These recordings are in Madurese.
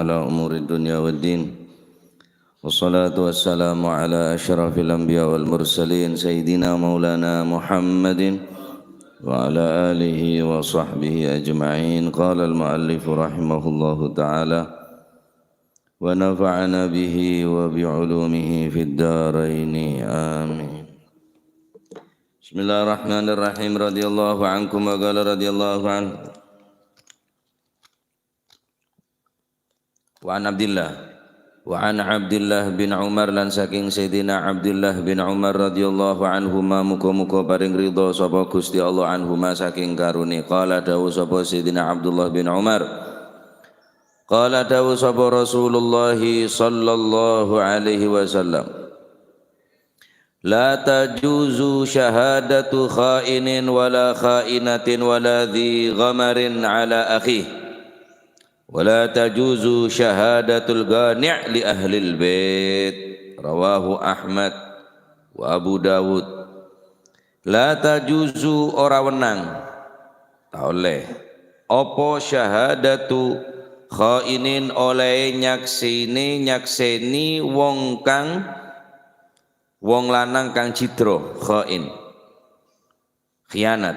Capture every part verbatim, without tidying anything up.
على أمور الدنيا والدين. والصلاة والسلام على أشرف الأنبياء والمرسلين سيدنا مولانا محمد وعلى آله وصحبه أجمعين. قال المؤلف رحمه الله تعالى: ونفعنا به وبعلومه في الدارين. آمين. بسم الله الرحمن الرحيم. رضي الله عنكم وقال رضي الله عنه. Wa an Abdillah. Wa an Abdillah bin Umar, lan saking Sayyidina Abdullah bin Umar radhiyallahu anhuma, muga-muga paring ridha sapa Gusti Allah anhuma saking karone. Qala, dawuh sapa Sayyidina Abdullah bin Umar. Qala, dawuh sapa Rasulullah sallallahu alaihi wasallam. La tajuzu syahadatu kha'inin wala kha'inatin wala dhi ghamarin ala akhih. Wala tajuzu syahadatul ghani' li ahlil bait. Rawahu Ahmad wa Abu Dawud. La tajuzu, ora wennang. Ta' olle. Apa syahadatu kha'inin, oleh nyaksine, nyakseni wong kang Wong lanang kang cidro, kha'in. Khianat.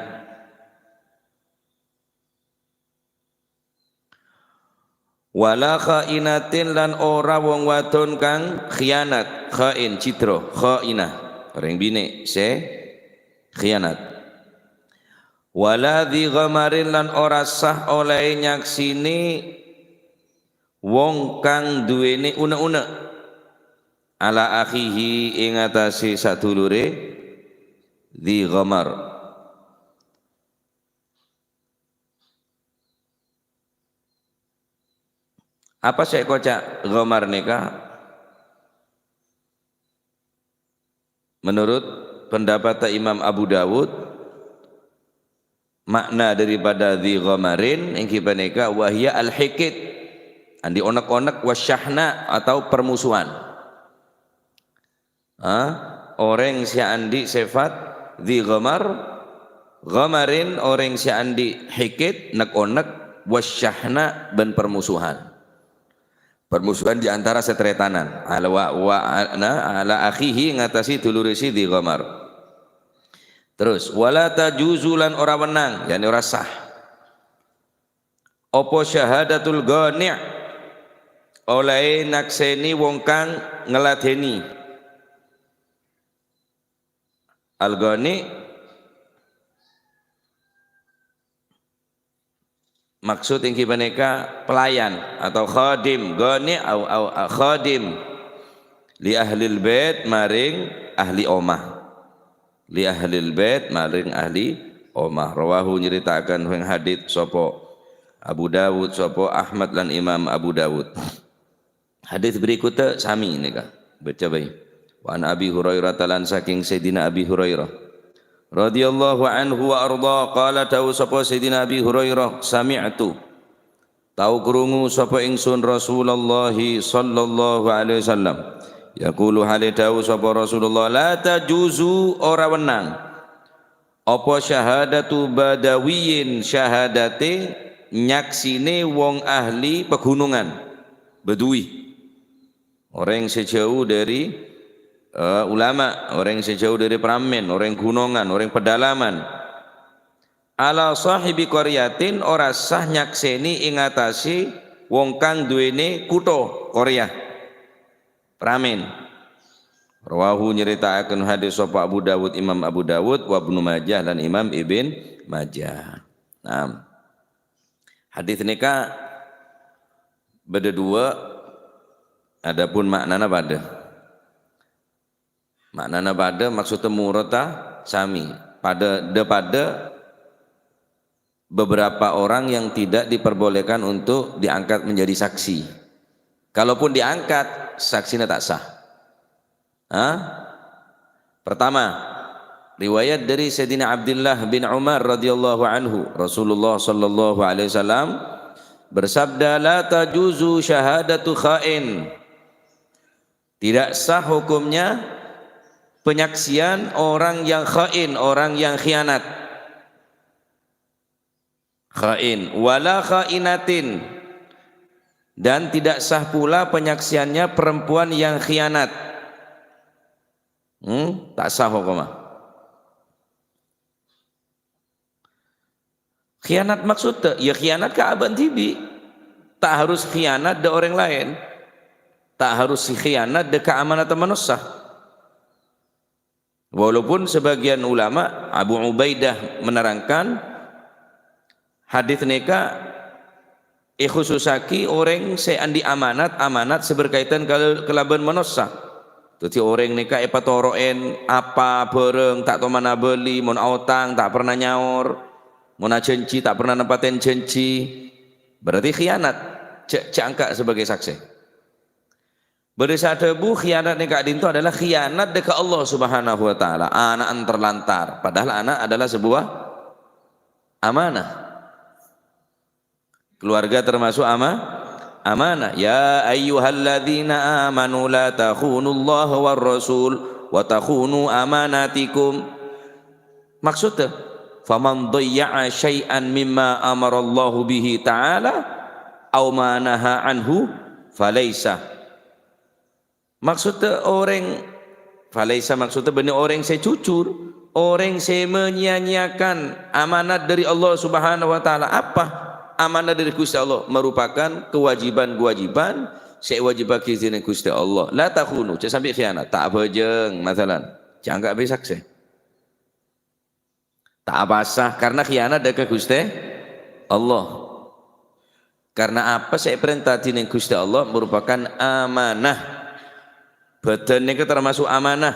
Wala kha'inatin, lan ora wong wadon kang khianat, kha'in, cidro, kha'inah. Oreng bine' se khianat. Wala dhi ghamarin, lan ora sah oleh nyaksine wong kang duwene une-une. Ala akhihi, ing atase sadulure dhi ghamar. Apa se ekoca' ghamar neka? Menurut pendapat Imam Abu Dawud, makna daripada dhi ghamarin enggi paneka wahya al-hikid, andi' onek-onek, wasyahna atau permusuhan. Ha? Oreng se andi' sifat dhi ghamar, ghamarin oreng se andi' hikid, nek-onek, wasyahna ban permusuhan. Permusuhan di antara sataretanan. Ala wa, wa, na, ala akhihi, ngatasi dulure si dhi ghamar. Terus, wala tajuzu, lan ora wennang, yakni ora sah. Apa syahadatul ghani', oleh nakseni wong kang ngeladeni. Al-ghani' maksud enggi paneka pelayan atau khadim, ghani' au, au, au khadim li ahlil bait, maring ahli omah. Li ahlil bait, maring ahli omah. Rawahu, nyerita'akan ing hadits sapa Abu Dawud, sapa Ahmad lan Imam Abu Dawud. Hadits berikutnya sami neka. Baca bae. Wa an Abi Hurairah, talan saking Sayyidina Abi Hurairah. Radhiyallahu anhu wa arda, qala, dawuh sapa Sayyidina Abi Hurairah, sami'tu. Tau krungu sapa ingsun Rasulullah sallallahu alaihi wasallam. Yaqulu, hale dawuh sapa Rasulullah, la tajuzu, ora wennang. Apa syahadatu badawiyin, syahadate nyaksine wong ahli pegunungan, badui. Oreng se jauh dari, eh, ulama, oreng se jauh dari pramen, oreng gunongan, oreng pedalaman. Ala sahibi qaryatin, ora sah nyakseni ing atase wong kang duwene kutho, qaryah. Pramen. Rawahu, nyerita'aken hadis sapa Abu Dawud, Imam Abu Dawud, wa Ibnu Majah, lan Imam Ibn Majah. Nah, hadis neka beda dua, adapun maknana pada. Maknana pada, maksudnya murota sami. Pada, de pada beberapa orang yang tidak diperbolehkan untuk diangkat menjadi saksi. Kalaupun diangkat, saksinya tak sah. Hah? Pertama, riwayat dari Sayyidina Abdullah bin Umar radhiyallahu anhu, Rasulullah sallallahu alaihi wasallam bersabda, la tajuzu syahadatu khain. Tidak sah hukumnya penyaksian orang yang khain, orang yang khianat. Khain, wala khainatin. Dan tidak sah pula penyaksiannya perempuan yang khianat. Hmm, ta' sah hokomma. Khianat maksudnya, ya khianat ka abâ' dhibi'. Ta' harus khianat dâ' orèng laèn. Ta' harus khianat dâ' ka amanat manossa. Walaupun sebagian ulama, Abu Ubaidah menerangkan, hadis nèka èkhususaghi orèng sè andi' amanat, amanat sè berkaitan kal-, kalabân manossa. Dhâddhi orèng nèka èpatoro'è apa bhârâng, ta' toman abâli, mon aotang, ta' pernah nyaor, mon ajhânjhi, ta' pernah neppa'è jhânjhi. Berarti khianat. Jhâ', jhâ' angka' sebagai saksè. Bâdâ sè adhâbu khianat nèka ka'dinto adalah khianat dâ' ka Allah Subhanahu wa Ta'ala. Ana'na terlantar. Padahal anak adalah sebuah amanah. Keluarga termasuk ama-, amanah. "Ya ayyuhalladzina amanu la takhunullaha war rasul wa takhunu amanatikum." Maksudnya, "Faman dhayya'a syai'an mimma amarallahu bihi ta'ala aw ma naha anhu falaisa." Maksudnya orèng, falaisa maksudnya bânnè orèng sè jujur, orèng sè menyia-nyiakan amanat dâri Allah Subhanahu wa Ta'ala. Apa? Amanat dâri Ghustè Allah merupakan kewajiban-kewajiban sè èwâjibaghi dâri Ghustè Allah. La takhunu, jhâ' sampè' khianat, ta' abhâjâng, masalan. Jhâ' angka' bhâi saksè. Ta' apowasa, karena khianat dâ' ka Ghustè Allah. Karena apa sè èparènta dhinèng Ghustè Allah merupakan amanah. Bhâdhân nèka termasuk amanah.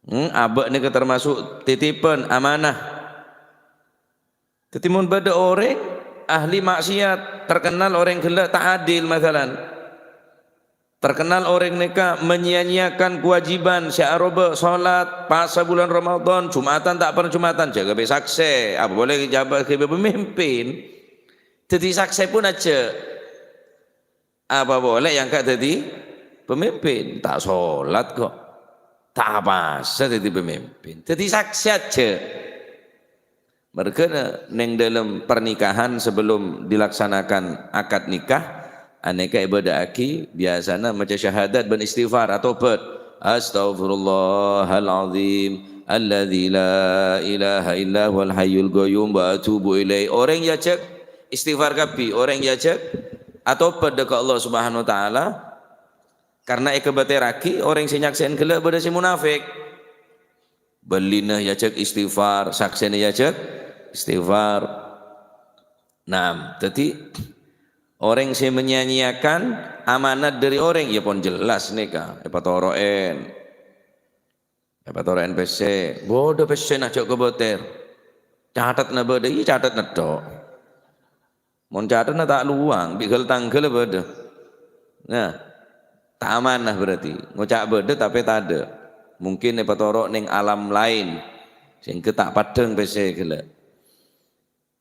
Hmm, abâ' nèka termasuk titipan, amanah. Dhâddhi, mon bâdâ orèng ahli maksiat, terkenal orèng ghellâ' ta' adil, masalan. Terkenal orèng nèka menyia-nyiakan kewajiban sè aropa sholat, pasa bulân Ramadan, Jumatan ta' pernah Jumatan, jhâ' kabhi saksè, apa polè jhâ' kabhi pemimpin. Dhâddhi saksè pon ajjhâ'. Apa polè èangka' dhâddhi pemimpin, ta' sholat kok. Ta' apowasa dhâddhi pemimpin. Dhâddhi saksè ajjhâ'. Marghâna neng dalam pernikahan sebelum dilaksanakan akad nikah, anèka èbâdâ'aghi biyasana maca syahadat bân istighfar, atobhât. "Astaghfirullahaladzim, alladzi la ilaha illa huwal hayyul qayyum, wa atubu ilaih." Orèng èajhâk istighfar kabbhi, orèng èajhâk atobhât dâ' ka Allah Subhanahu wa Ta'ala, karena èkabâtèrraghi orèng sè nyaksè'è ghellâ' bâdâ sè munafik. Bâllina èajhâk istighfar, saksèna èajhâk istighfar. Naam, dhâddhi orèng sè menyia-nyiakan amanat dâri orèng, ya pon jelas nèka, èpatoro'è. Èpatoro'è pèssè, bâdâ pèssèna jhâ' kabâtèr. Catetna bâdâ, iyâ catetna tho'. Mon catetna ta' lowang, bi' ghâl-tangghâl bâdâ. Nah, ta' amanah berarti. Ngoca' bâdâ tapè tadâ'. Mungkin èpatoro' neng alam laèn. Sehingga ta' paddhâng pèssè ghellâ'.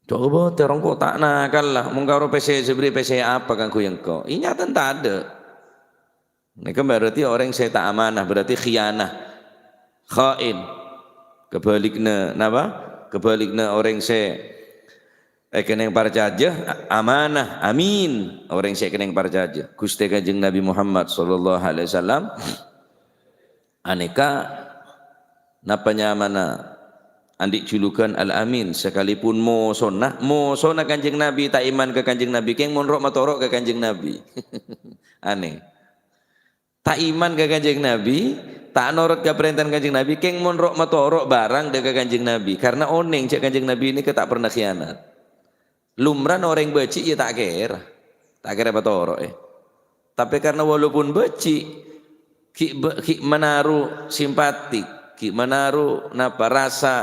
Coba terong kok ta' nakal lah. Mon karo pèssè sè bâri' pèssè apa kaangghuy engko'? Iyâ nyatana tadâ'. Nèka berarti orèng sè ta' amanah, berarti khianah. Khain. Kebâligna napa? Kebâligna orèng sè èkennèng parcajâ, a-, amanah, amin. Orèng sè èkennèng parcajâ. Ghustè Kanjeng Nabi Muhammad sallallahu alaihi wasallam, anèka napa nyamana andi' julukan Al-Amin, sakalipun mosona, mosona Kanjeng Nabi ta' iman ka Kanjeng Nabi, kèng monro' matoro' ka Kanjeng Nabi. Anèh. Ta' iman ka Kanjeng Nabi, ta' norot ka parèntana Kanjeng Nabi, kèng monro' matoro' bhârâng dâ' ka Kanjeng Nabi, karena onèng jhâ' Kanjeng Nabi nèka ta' pernah khianat. Lumrana orèng bâji' iyâ ta' kèra, ta' kèra èpatoro'è. Tapè karena walaupun bâji', ghi' bâ-, ghi' manaru simpatik, ghi' manaru napa rasa,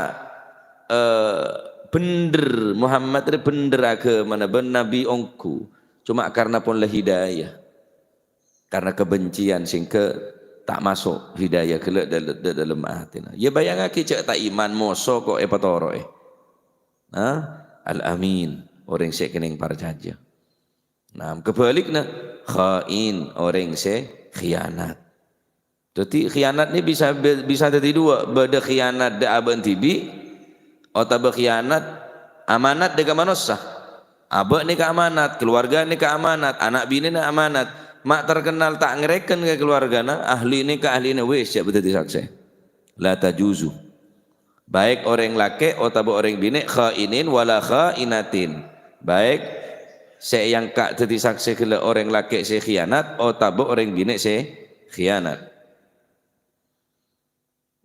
eh, bhendher, Muhammad rè bhendher aghâmana bân Nabi ongghu, coma karena pon la hidayah. Karena kebencian sehingga ta' maso' hidayah ghellâ' dâl-, dâ-, dâlem atèna. Iyâ, bâjângaghi jhâ' ta' iman, moso kok èpatoro'è. Hah? Al-Amin, orèng sè kennèng parcajâ. Nah, kebâligna, khain, orèng sè khianat. Dhâddhi, khianat nè bisa, bisa dhâddhi duwâ', bâdâ khianat dâ' abâ' dhibi', otabâ khianat amanat dâ' ka manossa. Abâ' nèka amanat, kaluwarga nèka amanat, ana' binèna amanat. Ma' terkenal ta' ngarèken ka kaluwargana, ahli nèka, ahli nè-, wis, jhâ' dhâddhi saksè. La tajuzu. Baik orèng lakè' otabâ orèng binè', khainin wala khainatin. Baik sè èangka' dhâddhi saksè ghellâ' orèng lakè' sè khianat otabâ orèng binè' sè khianat.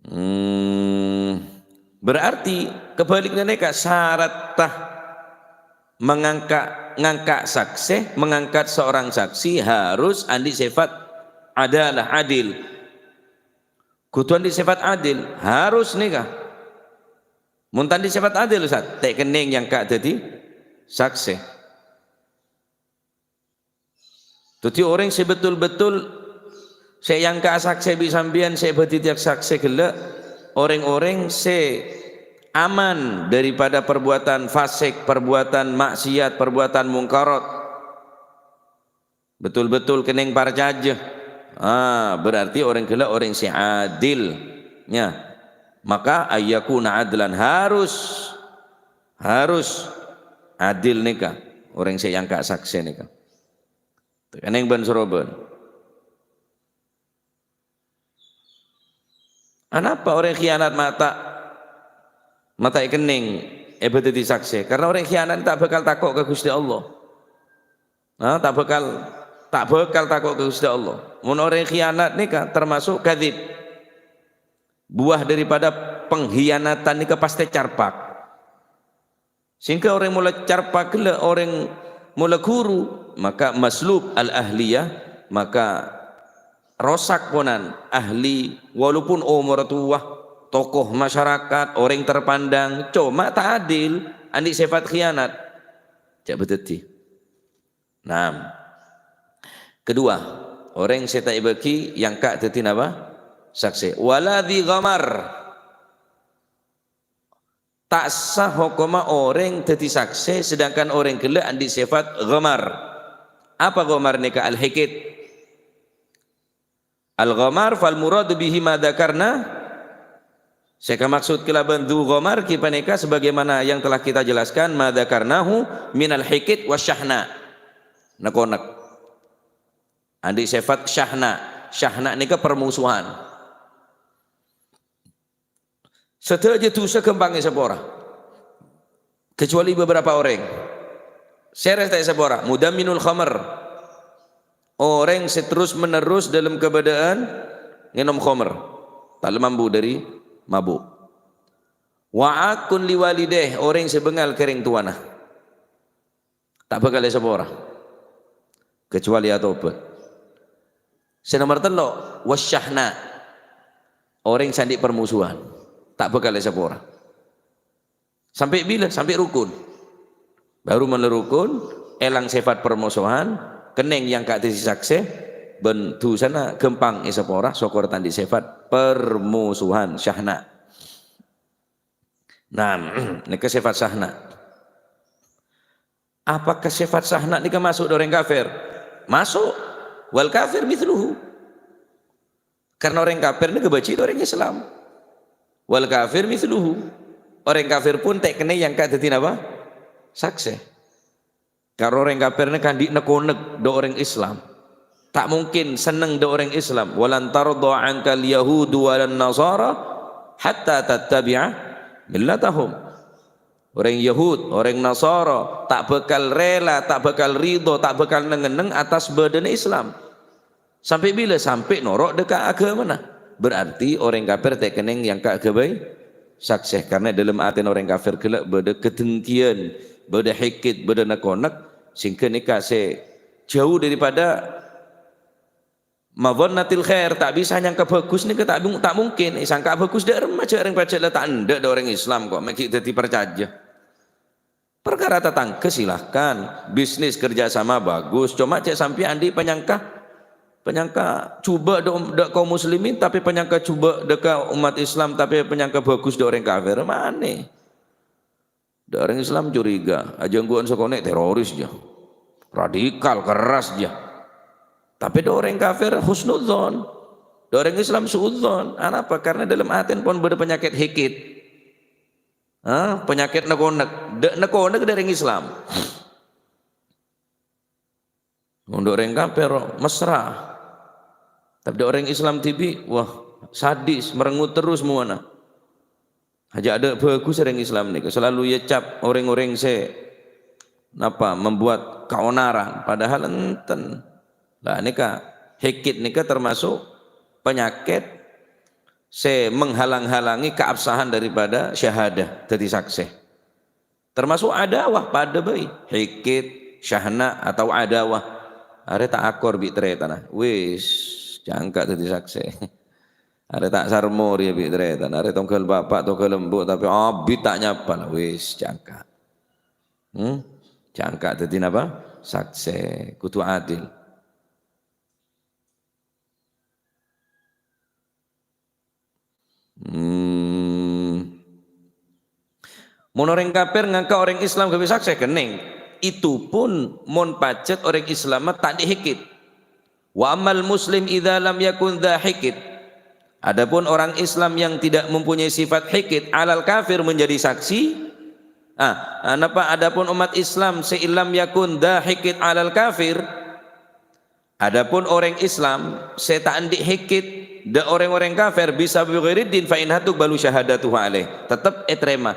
Hmm, berarti kebalikannya nèka, syarat tah mengangka-, ngangka' saksè, mengangkat seorang saksi harus andi' sifat adalah, adil. Kudu andi' sifat adil, harus nèka. Mon ta' andi' sifat adil, Ustaz, ta' kennèng èangka' dhâddhi saksè. Dhâddhi orèng sè betul-betul sè èangka' saksè bi' sampèyan sè bhâdhi dhâddhi saksè ghellâ', orèng-orèng sè aman daripada perbuatan fasik, perbuatan maksiat, perbuatan mungkarat. Betul-betul kennèng parcajâ. Ah, berarti orèng ghellâ' orèng sè adil. Ya. Maka ayyakuna adlan, harus, harus adil nèka orèng sè èangka' saksè nèka. Kennèng bân-soroban. Anapa orèng khianat ma' ta', ma' ta' èkennèng èbâ dhâddhi saksè? Karena orèng khianat ta' bhâkal tako' ka Ghustè Allah. Nah, ta' bhâkal, ta' bhâkal tako' ka Ghustè Allah. Mon orèng khianat nèka termasuk kadzib. Buah daripada pengkhianatan nèka pastè carpak. Sehingga orèng mola carpak ghellâ', orèng mola ghuru, maka maslub al-ahliyah, maka rosak ponan ahli, walaupun omor towa, tokoh masyarakat, orèng terpandang, coma ta' adil, andi' sifat khianat. Jhâ' bâdâddhi. Naam. Kedua, orèng sè ta' èbâghi èangka' dhâddhi napa? Saksè. Wala dzi ghamar. Ta' sah hokomma orèng dhâddhi saksè, sedangkan orèng ghellâ' andi' sifat ghamar. Apa ghamar nèka? Al-hikid. Al-ghamar fal muradu bihi ma dzakarna. Sè kamaksud kalabân dzu ghamar ghi panèka sebagaimana yang telah kita jelaskan, ma dzakarnahu minal hikid wasyahna. Nek-onek. Andi' sifat syahna. Syahna nèka permusuhan. Sadhâjâ dhusa ghâmpang èsapora, kecuali beberapa orèng. Sèrè ta' èsapora, mudminul khamr. Orèng sè terus-menerus dâlem kabâdâ'ân ngènom khamr, ta' la mambu dâri mabuk. Wa aqqun liwalidaih, orèng sè bângal ka rèng towana. Ta' bhâkal èsapora, kecuali atobât. Sè nomer tello', wasyahna. Orèng sè andi' permusuhan, ta' bhâkal èsapora. Sampè' bilâ? Sampè' rukun. Baru mon la rukun, èlang sifat permusuhan, kennèng èangka' dhâddhi saksè, bân dhusana ghâmpang èsapora, sokor ta' andi' sifat permusuhan, syahna. Nah, nèka sifat syahna. Apakah sifat syahna nèka maso' dâ' orèng kafir? Maso'. Wal kafir mitsluhu. Karena orèng kafir nèka ghâbây dâ' orèng Islam. Wal kafir mitsluhu. Orèng kafir pun ta' kennèng èangka' dhâddhi napa? Saksè. Karena orèng kafir nèka andi' nek-onek dâ' orèng Islam. Ta' mungkin senneng dâ' orèng Islam. "Walan tardha 'ankal yahudu walan nasara hatta tattabi'a millatahum." Orèng Yahud, orèng Nasara, ta' bhâkal rèla, ta' bhâkal ridho, ta' bhâkal neng-enneng atas bâdâna Islam. Sampè' bilâ? Sampè' noro' dâ' ka aghâmana. Berarti orèng kafir ta' kennèng èangka' ghâbây saksè, karena dâlem atèna orèng kafir ghellâ' bâdâ kedengkian, bâdâ hikid, bâdâ nek-onek, sehingga nèka sè jhâu daripada madhonnatil khair, ta' bisa nyangka bhâghus nèka ta' mung-, ta' mungkin. Èsangka bhâghus dâ' remma, jhâ' rèng pajhât la ta' endâ' dâ' orèng Islam kok, mè' ghi' dhâddhi parcajâ. Parkara tatangghâ silahkan, bisnis kerja sama bagus, coma jhâ' sampèyan andi' panyangka, panyangka jhubâ' dâ', dâ' kaum muslimin, tapè panyangka jhubâ' dâ' ka umat Islam, tapè panyangka bhâghus dâ' orèng kafir, manè. Dâ' orèng Islam curiga, ajângguwân sakonè' teroris jâ. Radikal, keras jâ. Tapè dâ' orèng kafir husnudzon. Dâ' orèng Islam suudzon. Anapa? Karena dâlem atèn pon bâdâ panyakèt hikid. Hah? Panyakèt nek-onek. Dâ-, nek-onek dâ' orèng Islam. Mon dâ' orèng kafir, mesra. Tapè dâ' orèng Islam dhibi', wah, sadis, merengut terus mowana. Ajâ' adâ' bhâghus orèng Islam nèka. Selalu ècap orèng-orèng sè, napa, membuat kaonaran. Padahal enten. Lah, nèka, hikid nèka termasuk penyakit sè menghalang-halangi keabsahan daripada syahadah, dhâddhi saksè. Termasuk adawah padâ bhâi. Hikid, syahna, atau adawah. Arè ta' akor bi' tarètanna. Wis, cangka dhâddhi saksè. Arè ta' sarmo rèya bi' tarètan. Arè tongghâl bapa', tongghâl embu', tapè abit ta' nyapa la. Wis, cangka. Hmm? Cangka dhâddhi napa? Saksè. Kodhu adil. Hmm. Mon orèng kafir ngangka orèng Islam ghâbây saksè, kennèng. Itu pun mon pajhât orèng Islamma ta' andi' hikid. "Wa ammal muslim idza lam yakun dza hikid." Adapun orang Islam yang tidak mempunyai sifat hikid alal kafir menjadi saksi. Ah, napa adapun umat Islam sè illam yakun dza hikid alal kafir, adapun orèng Islam sè ta' andi' hikid dâ' orèng-orèng kafir, bisa bi ghairid din, fa innaha tuqbalu syahadatuhu alaih. Tetep ètarèma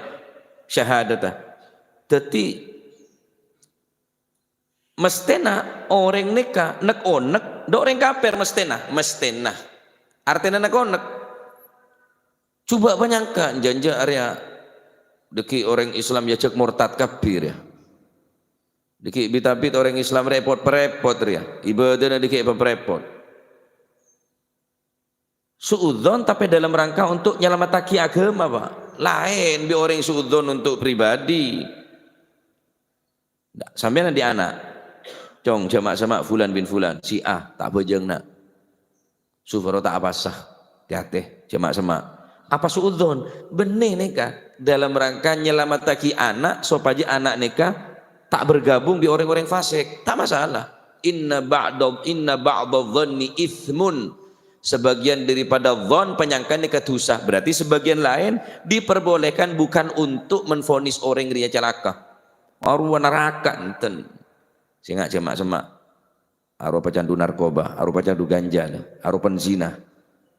syahadatta. Dhâddhi, mesthèna orèng nèka nek-onèk dâ' orèng kafir, mesthèna, mesthèna. Artèna nek-onèk. Coba panyangka, jhânjhâ arèya dhâggi' orèng Islam èajhâk mortad kabbhi rèya. Dhâggi' bit-abit orèng Islam rèpot-parèpot rèya. Ibâdâna dhâggi' èpapèrèpot. Su'udzon tapè dalam rangka untuk nyalamettaghi aghâma, Pak. Laèn bi' orèng su'udzon untuk pribadi. Nah, sampèyan andi' ana'. "Cong, jhâ' ma'-semma' Fulan bin Fulan, si A, ta' abhâjâng, Na'. Sopajâ ta' apasa. Tè-atè, jhâ' ma'-semma'." Apa su'udzon? Bânnè nèka. Dalam rangka nyalamettaghi ana', sopajâ ana' nèka ta' bergabung bi' orèng-orèng fasik. Ta' masalah. "Inna ba'da, inna ba'da dzanni itsmun." Sebagian daripada dzon, panyangka, nèka dhusa. Berarti sebagian laèn diperbolehkan bukan untuk menvonis orèng rèya calaka. Arowa naraka, enten. Sènga' jhâ' ma'-semma'. Arowa pacandu narkoba, arowa pacandu ganja, arowa penzina.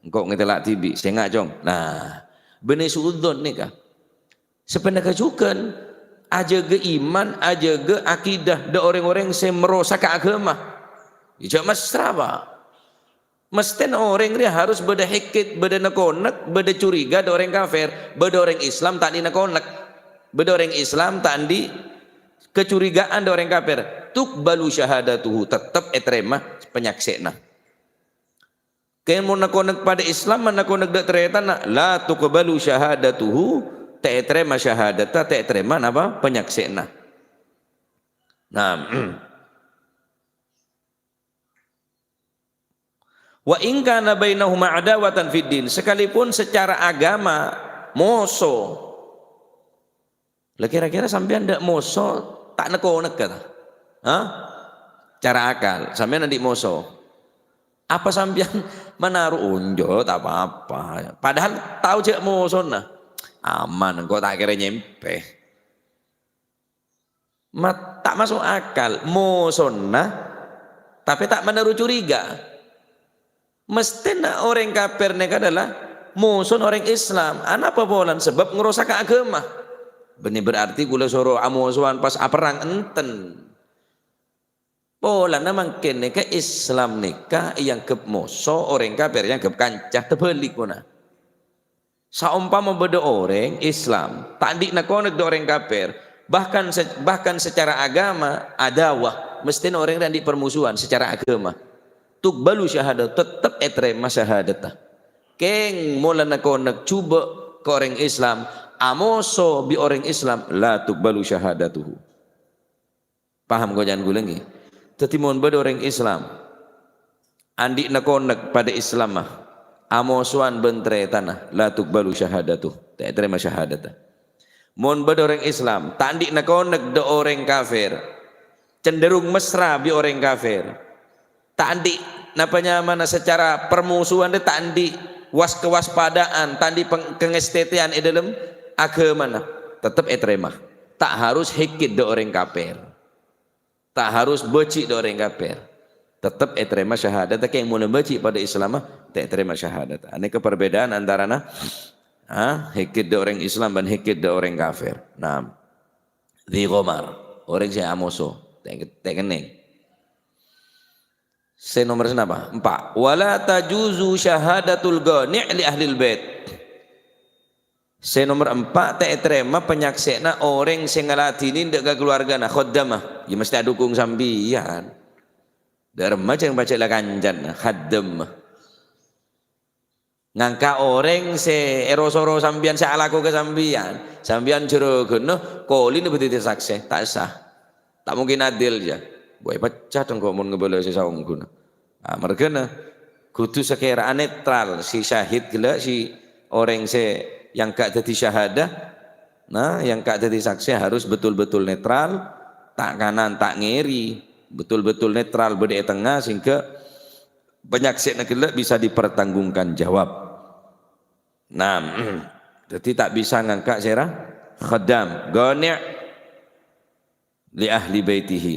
Engko' ngètèla' dhibi', sènga', Cong. Nah, bânnè su'udzon nèka. Sapanèka jhughân, ajâgâ iman, ajâgâ akidah dâ' orèng-orèng sè merosaka aghâma. Jhâ' mesra, Pak. Mesthèna orèng rèya harus bâdâ hikid, bâdâ nek-onèk, bâdâ curiga dâ' orèng kafir. Bâdâ orèng Islam ta' andi' nek-onèk. Bâdâ orèng Islam ta' andi' kacurigaan dâ' orèng kafir. Tuqbalu syahadatuhu, tetep ètarèma panyaksè'na. Kèng mon nek-onèk padâ Islam, mon nek-onèk dâ' tarètanna, la tuqbalu syahadatuhu, ta' ètarèma syahadatta, ta' ètarèma napa? Panyaksè'na. Nah, "Wa in kana bainahuma adawatan fid din," sekalipun secara agama moso. Lah, kira-kira sampèyan dâ' moso ta' nek-onèk, kata? Hah? Cara akal, sampèyan andi' moso. Apa sampèyan manaro, "Onjo, ta' apa-apa." Padahal tao jhâ' mosona. "Aman, engko' ta' kèra nyèmpè." Ma-, ta' maso' akal. Mosona, tapè ta' manaro curiga. Mesthèna orèng kafir nèka adalah mosona orèng Islam. Anapa polana? Sabâb ngarosaka aghâma. Bânnè berarti kaulâ soro amosowan pas aperrang? Enten. Polana mangkèn nèka Islam nèka èangghep moso, orèng kafir èangghep kanca, tabhâlik, pona. Saompama bâdâ orèng Islam, ta' andi' nek-onèk dâ' orèng kafir, bahkan se-, bahkan secara agama, adawah, mesthèna orèng rèya andi' permusuhan secara agama. Tuqbalu syahadat, tetep ètarèma syahadatta. Kèng mola nek-onèk jhubâ' ka orèng Islam, amoso bi' orèng Islam, la tuqbalu syahadatuhu. Paham koca'na kaulâ, ngghi? Dhâddhi, mon bâdâ orèng Islam andi' nek-onèk padâ Islamma, amosowan bân tarètanna, la tuqbalu syahadatuh, ta' ètarèma syahadatta. Mon bâdâ orèng Islam ta' andi' nek-onèk dâ' orèng kafir, cenderung mesra bi' orèng kafir, ta' andi' napa nyamana, secara permusuhan rè ta' andi' was-, kewaspadaan, ta' andi' peng-, kangastètèyan è dâlem aghâmana, tetep ètarèma. Ta' harus hikid dâ' orèng kafir. Ta' harus bâji' dâ' orèng kafir. Tetep ètarèma syahadat, kèng mon bâji' padâ Islamma, ta' ètarèma syahadat. Anèka perbedaan antarana, ha, hèkèt dâ' orèng Islam bân hèkèt dâ' orèng kafir. Naam. Dhi ghamar, orèng sè amoso, ta', ta' kennèng. Sè nomer sanapa? Empa'. "Wala tajuzu syahadatul ghani' li ahlil bait." Sè nomer empa', ta' ètarèma panyaksè'anna orèng sè ngaladhini dâ' ka kaluwargana, khaddamah. Ya, mestè adhukung sampèyan. Dâ' remma jhâ' pajhât la kancana, khaddam. Ngangka' orèng sè èro-soro sampèyan, sè alako ka sampèyan. Sampèyan jhurâghânna, kolina bâdâ dâddhi saksè, ta' sah. Ta' mungkin adil, ya. Wah, pecca dong kok mon ngabâlâ sè saongghuna. Ah, marghâna kodhu sakèra netral, si syahid ghellâ', si orèng sè èangka' dâddhi syahadah, nah, èangka' dâddhi saksè harus betul-betul netral, ta' kanan, ta' ngèri, betul-betul netral, bâdâ è tengnga, sehingga panyaksè'anna ghellâ' bisa dipertanggungjawab. Nah, dâddhi ta' bisa ngangka' sèra khaddam, ghani' li ahli baitihi.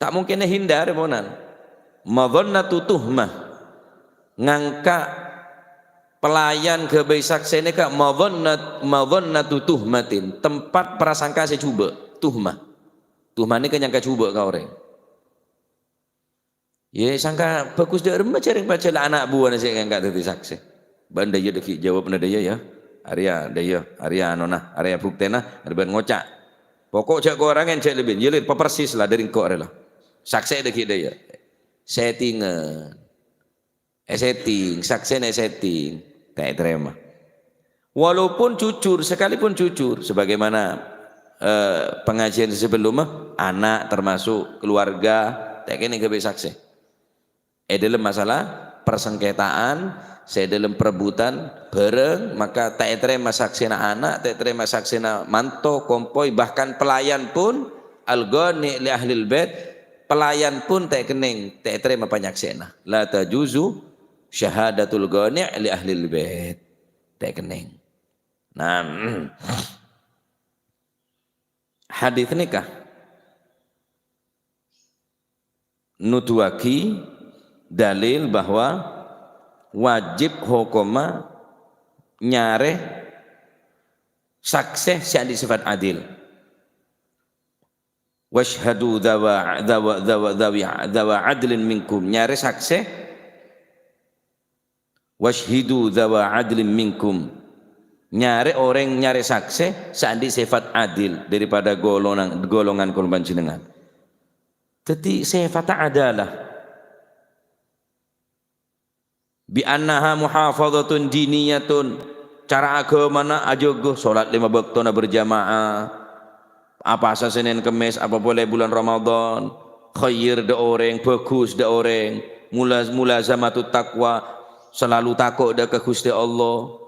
Ta' mungkin èhindar, ponan. Madhannatu tuhmah. Ngangka' pelayan ghâbây saksè nèka madhannat-, madhannatu tuhmatin, tempat prasangka sè jhubâ', tuhmah. Tuhmah nèka nyangka jhubâ' ka orèng. Yâ, sangka bhâghus dâ' remma jhâ' rèng pajhât la ana' buwâna sè èangka' dâddhi saksè. Bân dâjâ dâgghi' jâwâbbhâ dâjâ, yâ. Arèya dâjâ, arèya anona, arèya buktèna, arèya bân ngoca'. Pokok jhâ' korangèn, jhâ' lebbin. Yâ, Lèr, papersis la dâri engko' arèya la. Saksè dâgghi' dâjâ. Settingan. Èsetting, saksèna èsetting. Ta' ètarèma. Walaupun jujur, sekalipun jujur, sebagaimana, eh, pengajian sebelumnya, anak termasuk keluarga, ta' kènè' ghâbây saksè. È dâlem masalah persengketaan, sè dâlem perebutan bhârâng, maka ta' ètarèma saksèna ana', ta' ètarèma saksèna manto, kompoy, bahkan pelayan pun, al-ghani' li ahlil bait, pelayan pun ta' kennèng, ta' ètarèma panyaksèna. La tajuzu syahadatul ghani' li ahlil bait. Ta' kennèng. Nah, hadis nèka nuduwaghi dalil bahwa wajib hokomma nyarè saksè sè andi' sifat adil. "Wasyhadu dzawa, dzawa, dzawa, dzawi, dzawa adlin minkum." Nyarè saksè. "Wasyhidu dzawa adlin minkum." Nyarè orèng, nyarè saksè sè andi' sifat adil daripada golongan, golongan kaulâ panjhennengngan. Dâddhi, sifat adalah. "Bi annaha muhafadzatun diniyatun," cara aghâmana ajâgâ, sholat lèma bâktona berjamaah, apasa Sennèn Kemmès, apa polè bulân Ramadan, khair dâ' orèng, bhâghus dâ' orèng, mula-, mulazamatut taqwa, salalu tako' dâ' ka Ghustè Allah,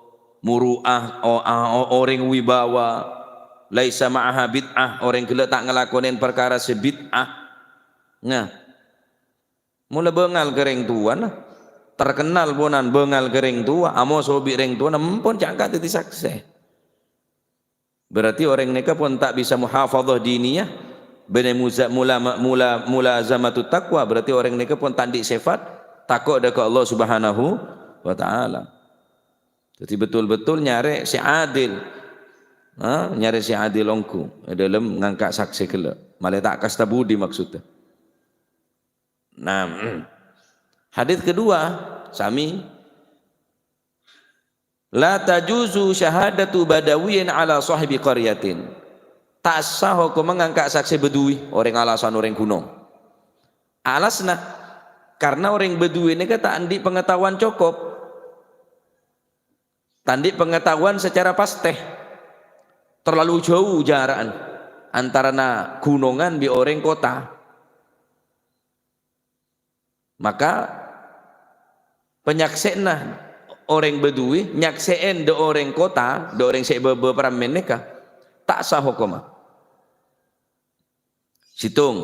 muru'ah, o-, a-, o-, orèng wibawa, laisa ma'aha bid'ah, orèng ghellâ' ta' ngalakonè parkara sè bid'ah. Nah, Mola bângal ka rèng towana, terkenal ponan bângal ka rèng towa, amoso bi' rèng towana, empon ca'na dâddhi saksè. Berarti orèng nèka pon ta' bisa muhafadzah diniyah, bânnè muza-, mula-, mula-, mulazamatut taqwa, berarti orèng nèka pon ta' andi' sifat tako' dâ' ka Allah Subhanahu wa Ta'ala. Dâddhi betul-betul nyarè sè adil. Ha? Nyarè sè adil ongghu è dâlem ngangka' saksè ghellâ'. Malè ta' kasta budi maksudda. Nah, hadis kedua, sami. "La tajuzu syahadatu badawiyyin ala sahibi qaryatin." Ta' sah hokomma ngangka' saksè badui, orèng alasan orèng ghunong. Alasna, karena orèng badui nèka ta' andi' pengetahuan cokop. Ta' andi' pengetahuan secara pastè. Terlalu jhâu jara'an antarana ghunongan bi' orèng kotta. Maka, panyaksè'anna orèng badui, nyaksè'è dâ' orèng kotta, dâ' orèng sè bâbâ paramèn nèka, ta' sah hokomma. Sèttong,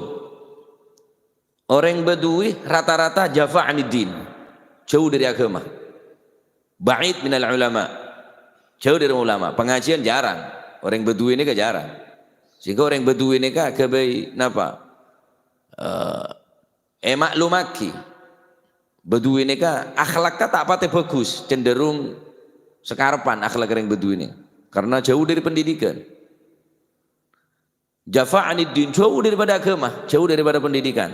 orèng badui rata-rata jafa aniddin, jhâu dâri aghâma. Ba'id minal ulama, jhâu dâri ulama, pangajiân jhârâng. Orèng Badui nèka jarang. Sehingga orèng Badui nèka aghâbây napa? Eh, èmaklumaghi. Badui nèka akhlakka ta' patè bhâghus, cenderung sakarebbhân akhlak orèng Badui nèka. Karena jauh dari pendidikan. Jafa aniddin, jauh daripada agama, jauh daripada pendidikan.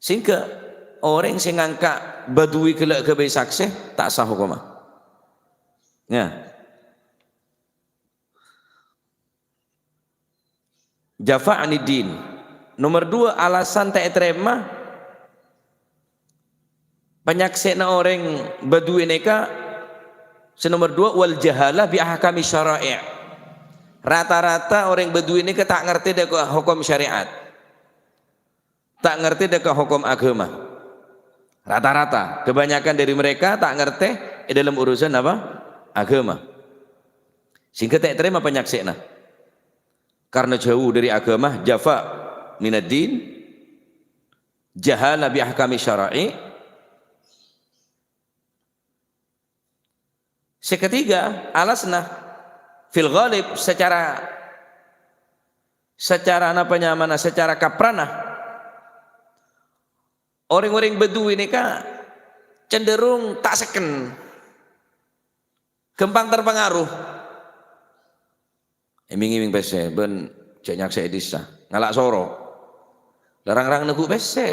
Sehingga orèng sè ngangka' Badui ghellâ' aghâbây saksè, ta' sah hokomma. Ya. Jafa aniddin. Nomor dua, alasan ta' ètarèma panyaksèna orèng Badui nèka, sè nomor dua, wal jahalah bi ahkami syara'i'. Rata-rata orèng Badui nèka ta' ngartè dâ' hokom syariat. Ta' ngartè dâ' hokom agama. Rata-rata, kebanyakan dari mereka ta' ngartè è dalam urusan apa? Agama. Sehingga ta' ètarèma panyaksèna. Karena jauh dari agama, jafa minaddin, jahala bi ahkami syara'i. Sè ketiga, alasna, fil ghalib, secara, secara napa nyamana, secara kaprana, orèng-orèng Badui nèka cenderung ta' seken, gampang terpengaruh. Èming-èming pèssè, bân jhâ' nyaksè'è dhisa. Ngala' soro. La rang-rang neggu' pèssè.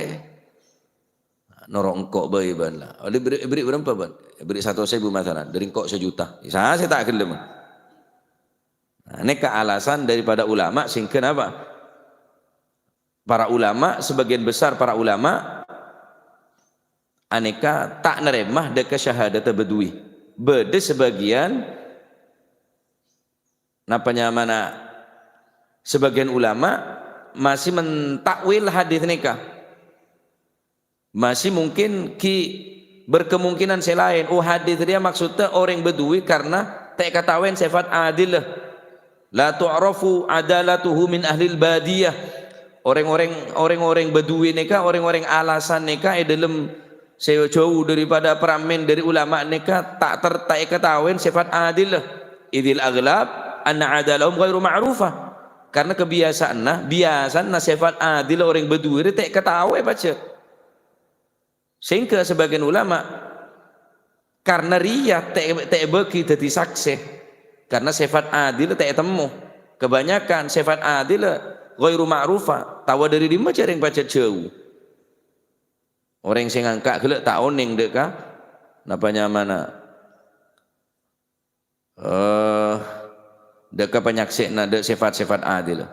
Noro' engko' bhâi bân la. Ollè bherri', bherri' bârâmpa bân? Bherri' satos èbu masalan. Dâri engko' sajuta. Sa sè ta' ghellem. Nah, nèka alasan daripada ulama sehingga napa? Para ulama, sebagian besar para ulama, anèka ta' narèma dâ' ka syahadata Badui. Bâdâ sebagian Napa nyamana sebagian ulama masih mentakwil hadis nèka. Masih mungkin ghi' berkemungkinan sè laèn. Oh, hadis rèya maksudda orèng Badui karena ta' èkataowèn sèfat adil. La tu'rafu adalatuhu min ahlil badiyah. Orèng-orèng, orèng-orèng Badui nèka, orèng-orèng alasan nèka è dâlem sè jhâu daripada paramèn dâri ulama nèka ta' ter-, ta' èkataowèn sèfat adil. Idzil aghlab anna adalahum ghairu ma'rufah. Karena kebiasaanna, biasanna sèfat adil orèng Badui rè ta' èkataowè pajhât. Sehingga sebagian ulama karena rèya ta', ta' èbâghi dhâddhi saksè. Karena sèfat adil ta' ètemmo. Kebanyakan sèfat adil ghairu ma'rufah. Tawa dâri dimma jhâ' rèng pajhât jhâu. Orèng sè ngangka' ghellâ' ta' onèng dâ' ka, napa nyamana? Eh, dâ' ka panyaksè'na, dâ' sèfat-sèfat adil.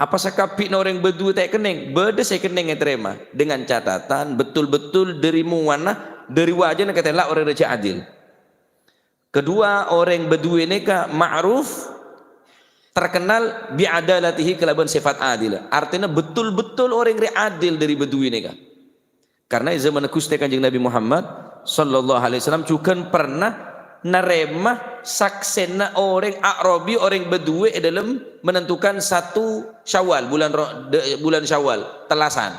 Apa sakabbhi'na orèng Badui ta' kennèng? Bâdâ sè kennèng ètarèma, dengan catatan betul-betul dâri mowana, dâri wajâna katella' orèng rèya jhâ' adil. Kedua, orèng Badui nèka ma'ruf, terkenal bi'adalatihi kalabân sèfat adil. Artèna betul-betul orèng rè adil dâri Badui nèka. Karena è zamanna Ghustè Kanjeng Nabi Muhammad sallallahu alaihi wasallam jhughân pernah narèma saksèna orèng A'rabi, orèng Badui è dâlem menentukan satu Syawal, bulan ro-, de-, bulan Syawal, tellasan.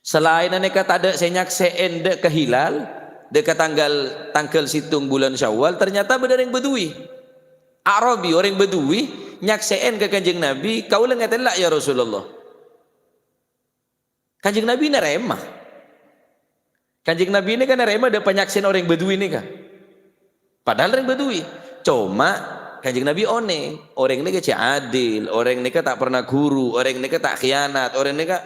Salaènna nèka tadâ' sè nyaksè'è dâ' ka hilal, dâ' ka tanggal, tanggal sèttong bulan Syawal, ternyata bâdâ orèng Badui. A'rabi, orèng Badui, nyaksè'è ka Kanjeng Nabi, "Kaulâ ngatella', ya Rasulullah." Kanjeng Nabi narèma. Kanjeng Nabi nèka narèma dâ' panyaksè'an orèng Badui nèka. Padahal orèng Badui. Coma Kanjeng Nabi onèng, orèng nèka jhâ' adil, orèng nèka ta' pernah ghuru, orèng nèka ta' khianat, orèng nèka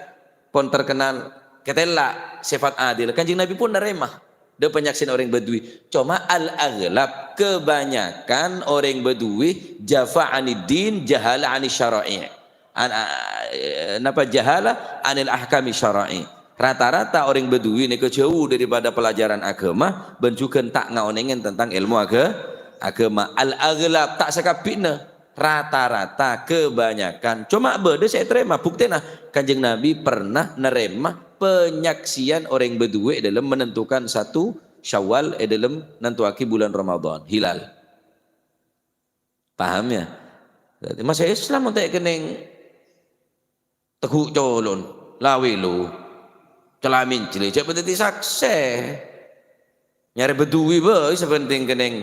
pon terkenal katella' sèfat adil. Kanjeng Nabi pon narèma dâ' panyaksè'an orèng Badui. Coma al-aghlab, kebanyakan orèng Badui jafa aniddin, jahala anis syara'i'. An-, a-, e, napa jahala anil ahkami syara'i. Rata-rata orèng Badui nèka jhâu daripada pelajaran agama, bân jhughân ta' ngaonèngè tentang èlmo aga-, agama. Al-aghlab, ta' sakabbhi'na. Rata-rata, kebanyakan. Coma bâdâ sè ètarèma. Buktèna, Kanjeng Nabi pernah narèma panyaksè'an orèng Badui è dâlem menentukan satu Syawal, è dâlem nantowaghi bulân Ramadan, hilal. Paham, ya? Dhâddhi, masa Islam mon ta' kennèng teggu' colon, la wèlo, cala' mènclè, jhâ' padâddhi saksè. Nyarè Badui bhâi sè pentèng kennèng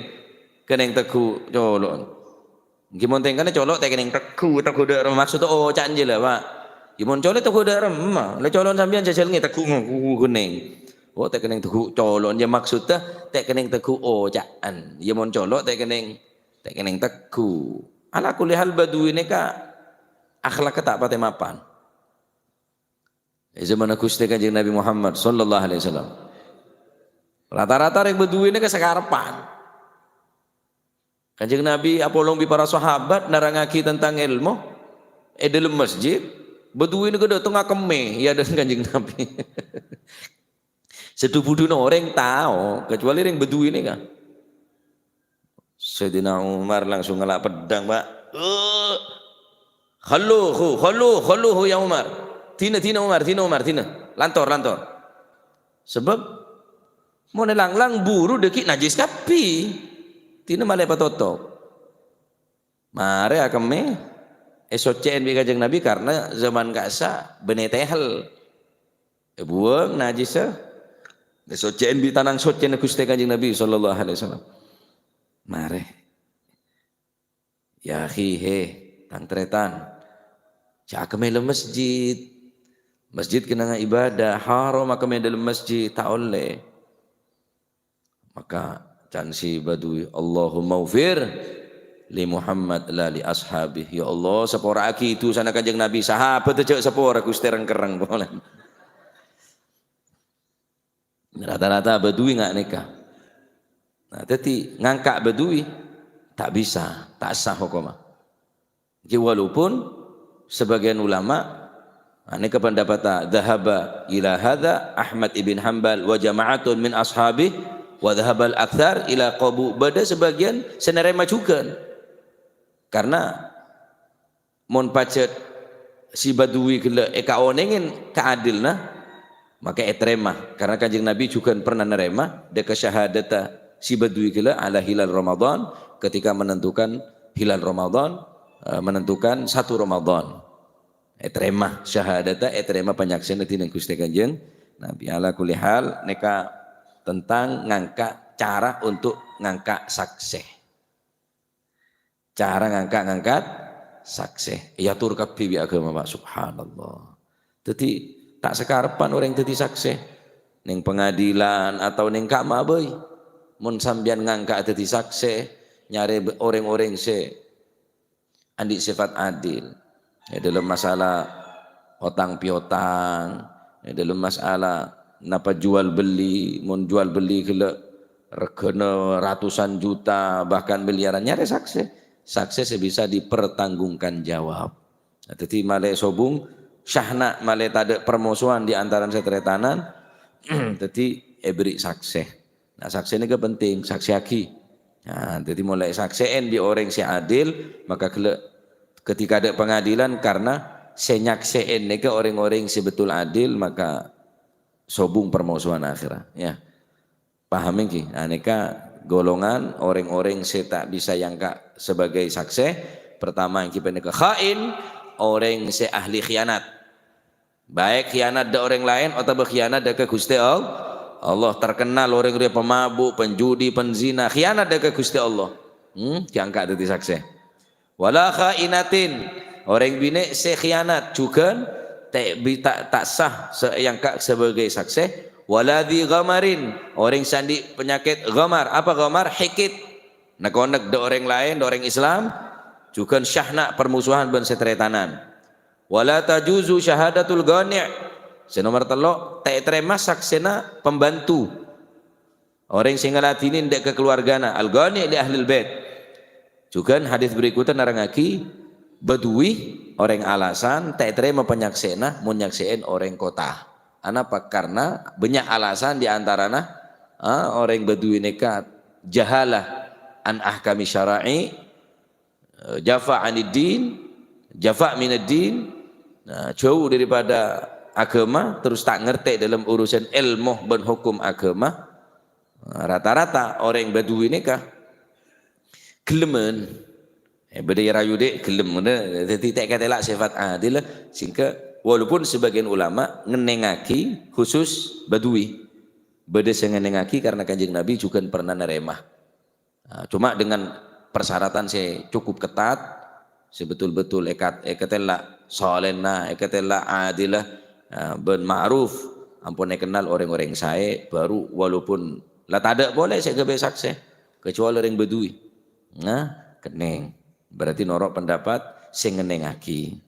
Kennèng tegghu' colo'na. Ènggi mon tèngkana colo' ta' kennèng tegghu', tegghu' dâ' remma. Maksudda oca'na jiyâ la, Pak. Yâ mon colo' tegghu' dâ' remma. La colo'na sampèyan jhâjhâl nge tegghu' ngu-, kennèng. Oh, ta' kennèng tegghu' colo'na. Yâ maksudda ta' kennèng tegghu' oca'na. Yâ mon colo' ta' kennèng, ta' kennèng tegghu'. Ala kulli hal Badui nèka akhlakka ta' patè mapan. È zamanna Ghustè Kanjeng Nabi Muhammad sallallahu alaihi wasallam. Rata-rata rèng Badui nèka sakarebbhân. Kanjeng Nabi apolong bi' para sahabat nerrangngaghi tentang èlmo è dâlem masjid. Badui nèka dâteng akemmè, yâ, dâ' Kanjeng Nabi. Sè dhu-budhuna orèng tao, kecuali rèng Badui nèka. Sayyidina Umar langsung ngala' peddhâng, Pak. Eh, "Khalluhu, khallu, khalluhu ya Umar." Dina, dina Umar, dina Umar, dina. Lantor, lantor. Sebab mon èlang-lang buru dâgghi' najjhis kabbhi. Dina malè patotop. Marè akemmè èsoccè'è bi' Kanjeng Nabi karena zaman ka'issa' bânnè tehel. Èbuwâng najjhissa, èsoccè'è bi' tanang soccèna Ghustè Kanjeng Nabi sallallahu alaihi wasallam. Marè. Ya akhi, he, tang tarètan. Jhâ' akemmè dâlem masjid. Masjid kennengnganna ibadah, haram akemmè dâlem masjid, ta' ollè. Maka can si Badui, "Allahummaghfir li Muhammad la li ashabih." Ya Allah, sapora'aghi dhusana Kanjeng Nabi, sahabat jhâ' sapora, Ghustè, reng-kerreng polè. Rata-rata Badui nga' nèka. Nah, dhâddhi ngangka' Badui ta' bisa, ta' sah hokomma. Ngghi, walaupun sebagian ulama, nah, nèka pendapatta, "Dhahaba ila hadza Ahmad ibn Hambal wa jama'atun min ashabi, wa dhahabal aktsar ila qabu." Bâdâ sebagian sè narèma jhughân. Karena mon pajhât si Badui ghellâ' èkaonèngè kaadilna, maka ètarèma. Karena Kanjeng Nabi jhughân pernah narèma dâ' ka syahadatta si Badui ghellâ' ala hilal Ramadan, ketika menentukan hilal Ramadan, eh, menentukan satu Ramadan. Ètarèma syahadatta, ètarèma panyaksèna dhinèng Ghustè Kanjeng Nabi. Ala kulli hal, nèka tentang ngangka', cara untuk ngangka' saksè. Cara ngangka'-ngangkat saksè. Èator kabbhi bi' aghâma, Pak. Subhanallah. Dhâddhi, ta' sakarebbhân orèng dhâddhi saksè. Neng pengadilan atau neng kamma bhâi. Mon sampèyan ngangka' dhâddhi saksè, nyarè bâ-, orèng-orèng sè andi' sifat adil. È dâlem masalah otang piotang, è dâlem masalah napa jual beli, mon jual beli ghellâ' regghâna ratusan juta, bahkan miliaran, nyarè saksè. Saksè sè bisa dipertanggungjawab. Nah, dhâddhi malè sobung, syahna malè tadâ' permusuhan di antarana sè tarètanan, dhâddhi èberri' saksè. Nah, saksè nèka penting, saksèyaghi. Nah, dhâddhi mon la èsaksè'è bi' orèng sè adil, maka ghellâ' ketika dâ' pengadilan, karena sè nyaksè'è nèka orèng-orèng sè betul adil, maka sobung permusuhan akhirnya. Ya. Paham ngghi? Nah, nèka golongan orèng-orèng sè ta' bisa èangka' sebagai saksè. Pertama ngghi panèka khain, orèng sè ahli khianat. Baik khianat dâ' orèng laèn otabâ khianat dâ' ka Ghustè All-, Allah. Terkenal orèng rèya pemabuk, penjudi, penzina, khianat dâ' ka Ghustè Allah. Hmm, èangka' dhâddhi saksè. Wala khainatin, orèng binè' sè khianat jhughân ta' bi-, ta', ta' sah sè èangka' sebagai saksè. Wala dzi ghamarin, orèng sè andi' panyakèt ghamar. Apa ghamar? Hikit. Nèk-onèk dâ' orèng laèn, dâ' orèng Islam, jhughân syahna permusuhan bân sè tarètanan. Wala tajuzu syahadatul ghani'. Sè nomer tello', ta' ètarèma saksèna pembantu. Orèng sè ngaladhinè dâ' ka kaluwargana, al-ghani' li ahlil bait. Jhughân hadis berikutnya nerrangngaghi, Badui, orèng alasan, ta' ètarèma panyaksèna, mon nyaksè'è orèng kottha. Anapa? Karena banyak alasan di antarana, ah, orèng Badui nèka jahalah an ahkami syara'i, eh, jafa aniddin, jafa minaddin, nah, jauh daripada agama, terus ta' ngartè dalam urusan ilmu bân hukum agama. Nah, rata-rata orèng Badui nèka gellemmen. Eh, bâdâ è rayu dhi' gellem, ngono. Dhâddhi ta' katèla' sifat adil, sehingga walaupun sebagian ulama ngennengngaghi khusus Badui. Bâdâ sè ngennengngaghi karena Kanjeng Nabi jhughân pernah narèma. Nah, cuma dengan persyaratan sè cukup ketat, sè betul-betul èkat-, èkatella solehna, èkatella adilah, eh, bân ma'ruf, ampon èkennal orèng-orèng saè, baru walaupun la tadâ' polè sè èghâbây saksè, kecuali orèng Badui. Nah, kennèng. Berarti noro' pendapat sè ngennèngaghi.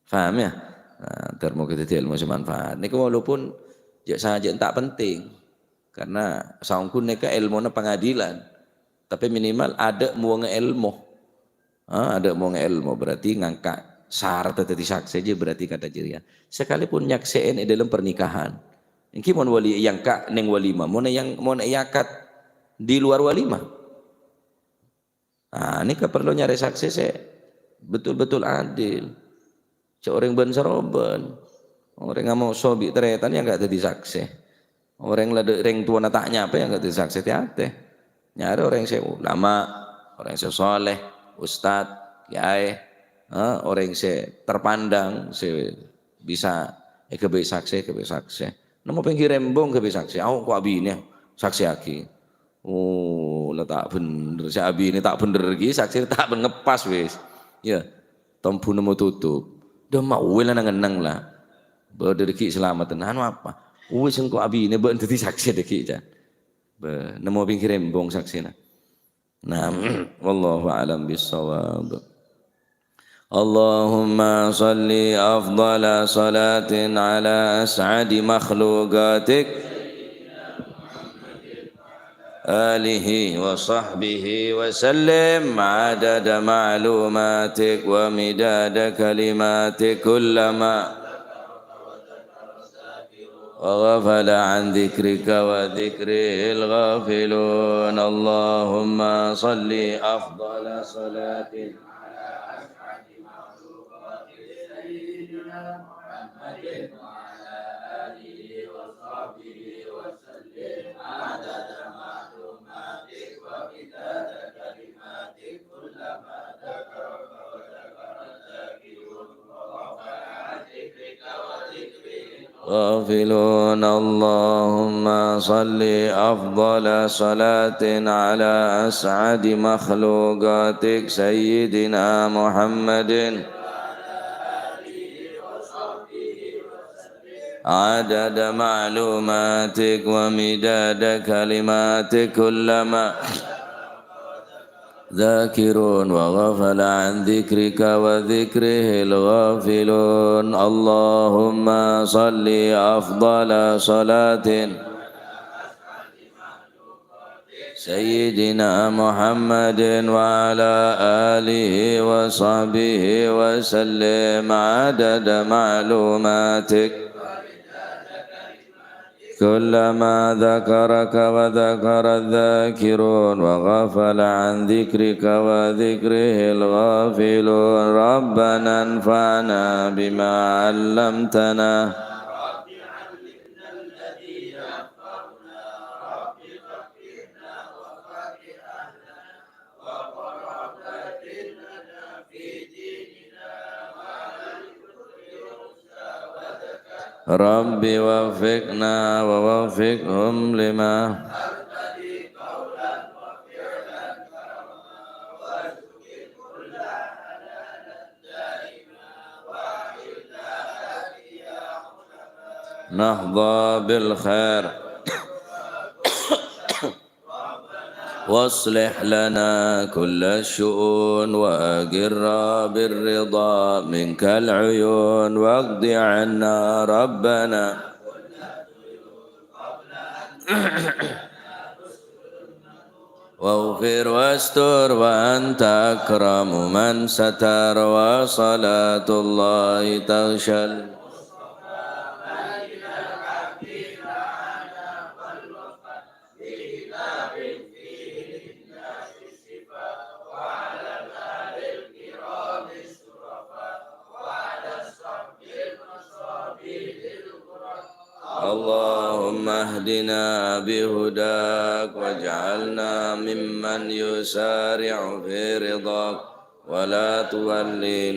Paham, ya? Nah, tor moghâ dhâddhi èlmo sè manfaat. Nèka walaupun jhâ' sajân ta' penting. Karena saongghuna nèka èlmona pengadilan. Tapi minimal adâ' muwângnga èlmo. Ah, adâ' muwângnga èlmo berarti ngangka' sarat dhâddhi saksè jiyâ berarti kata jârèya. Sekalipun nyaksè'è è dalam pernikahan. Ènggi mon wali èyangka' neng walimah, mon èyang-, mon èyakad di luar walimah. Ah, nèka parlo nyarè saksè sè betul-betul adil. Jhâ' orèng bân-sarobân. Orèng amoso bi' tarètan èyangka' dhâddhi saksè. Orèng la dâ-, rèng towana ta' nyapa èyangka' dhâddhi saksè, tè-atè. Nyarè orèng sè ulama, orèng sè soleh, ustad, kiai, ha, orèng sè terpandang, sè bisa èghâbây saksè, èghâbây saksè. Nemmo pènggir embong èghâbây saksè. Ayo, ko' abinè, saksèyaghi. Oh, la ta' bhender. Sè abinè ta' bhender ghi, saksèna ta' bhender ngepas wis. Yâ, tombhu nemmo tutup. Dâ' ma' uwè la nang-ennang la. Bâdâ dâggi' salamet. Anu apa? Uwis engko' abinè bâ'na dhâddhi saksè dâggi', can. Bâ, nemmo pènggir embong saksèna. Nah, wallahu a'lam bissawab. اللهم صل أفضل صلاة على أسعد مخلوقاتك، آله وصحبه وسلم، عدد معلوماتك ومداد كلماتك، كلما وغفل عن ذكرك وذكره الغافلون. اللهم صل أفضل صلاة على أسعد مخلوقاتك سيدنا محمد وعلى آله وصحبه وسلم عدد معلوماتك ومداد كلماتك كلما ذكرك وذكر الذاكرون غافلون. اللهم صل أفضل صلاة على أسعد مخلوقاتك سيدنا محمد عدد معلوماتك ومداد كلماتك كلما ذاكرون وغفل عن ذكرك وذكره الغافلون. اللهم صل أفضل صلاة سيدنا محمد وعلى آله وصحبه وسلم عدد معلوماتك كلما ذكرك وذكر الذاكرون وغفل عن ذكرك وذكره الغافلون. ربنا انفعنا بما علمتنا. رب وفقنا ووفقهم لما نحظى بالخير. واصلح لنا كل الشؤون وأقر بالرضا منك العيون واقض عنا ربنا واغفر واستر وأنت أكرم من ستر وصلاة الله تغشى اللهم اهدنا بهداك واجعلنا ممن يسارع في رضاك ولا تولنا